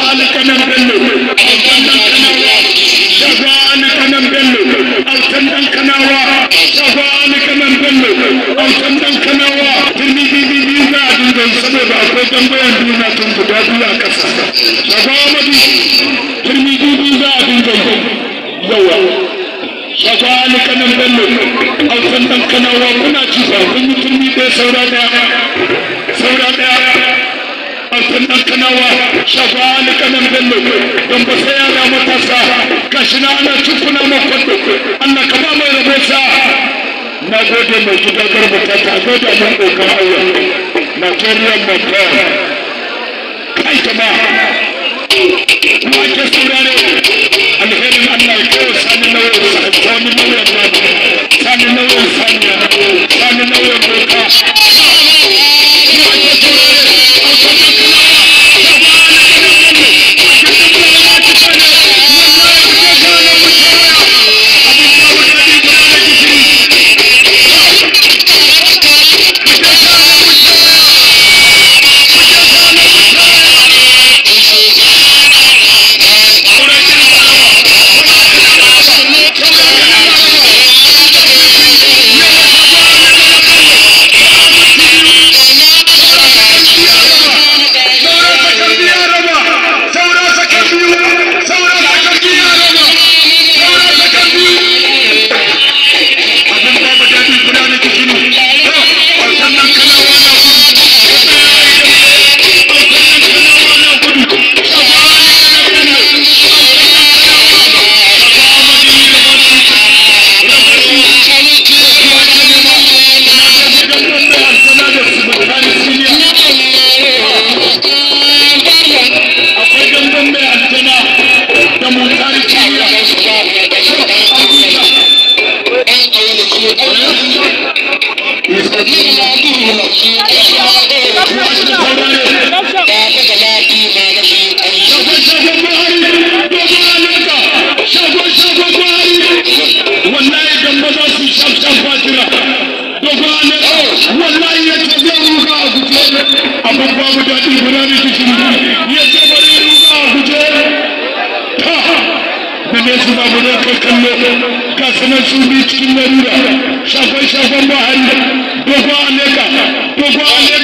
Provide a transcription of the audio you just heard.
Ali Kanan Bello, autan dan Kanawa, Shago Ali Kanan Bello, autan dan Kanawa, Shago Ali Kanan Bello, autan dan Kanawa. Turmi biyu za a dinga yi saboda akwai tambayan duniya tun guda biyu a ƙasa. Shago Amadu, turmi biyu za a dinga yi. Yawa. Shago Ali Kanan Bello, autan dan Kanawa, kuna ci ba kun yi turmi ɗaya saura ɗaya. Saura ɗaya. Autan dan Kanawa, Shago Ali Kanan Bello, don ba sai yara matasa, gashi na ana cikuna makwaɗo, Allah ka ba mai rabo sa. Na gode mai gida Garba ta ta gode mun ɗaukar aure. Nigerian Motor. Kai jama'a. Kuma ake saurare alherin Allah ya kawo Sani Lauyan Sani Lauyan Nana, Sani Lauyan Saniya, Sani Lauyan Boka. Kuma ake saurare autan dan Kanawa, Shago Ali Kanan Bello, wallahi ku je gane mu tawaya. Abin babu daɗi guda da gishiri. Ku je gane mu tawaya. Ku je gane mu tawaya. Saura kirin alawa. Saura kanan alawa. Yawa Shago Ali Kanan Bello. Saura minti biyu. Saura sakan biyu ya raba. Saura sakan biyu ya raba. Saura sakan biyu. Saura sakan biyu ya raba. Saura sakan biyu. Abin babu daɗi guda da gishiri. To, autan nan Kanawa na gudu. Ya tsaya ya yi dambe. Autan nan Kanawa na gudu. Shago Ali Kanan Bello. Autan nan Kanawa. Shago Amadu Rabatu. Rabatu. Kokuwa ke nema. Ina dogo damben mai alfana da su Bakari Siniya. Akwai damben mai aljana da Mutari Siniya. An huta. Kuma ake saurare. Shagon shagon Buhari, dogon aleka, shagon shagon Buhari, wallahi gamba za su shaf shaf fatira. Dogon aleka, wallahi ya ce zai ruga a guje, abin babu daɗi guda da gishiri, ya ce bari ruga a guje. Ta, da ne su babu da kai kallo, ga sanar su bi cikin larura, shagon shagon Buhari, dogon aleka, dogon aleka.